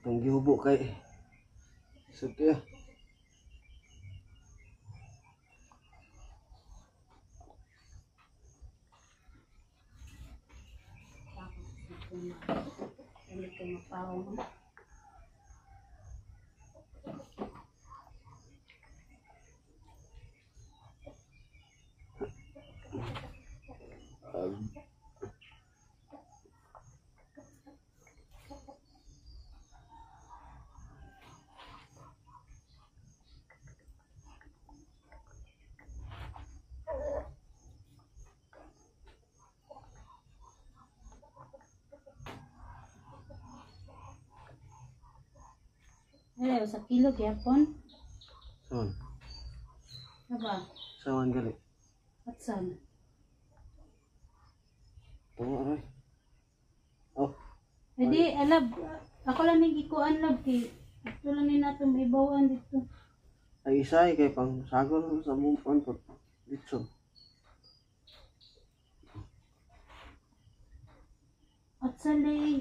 Itong gihubo kay sud kaya. Dali kay mapaw mo. Ay, sa kilo gyapon. Saan? Aba, Saan gali? Atsan. Tungo aray. Oh, Edi, alab, ako lang ning ikuan lab kay ato lang ni nato maibawan dito. Ay isay kay pang sagol sa mong pan po. Litson. Atsan lay.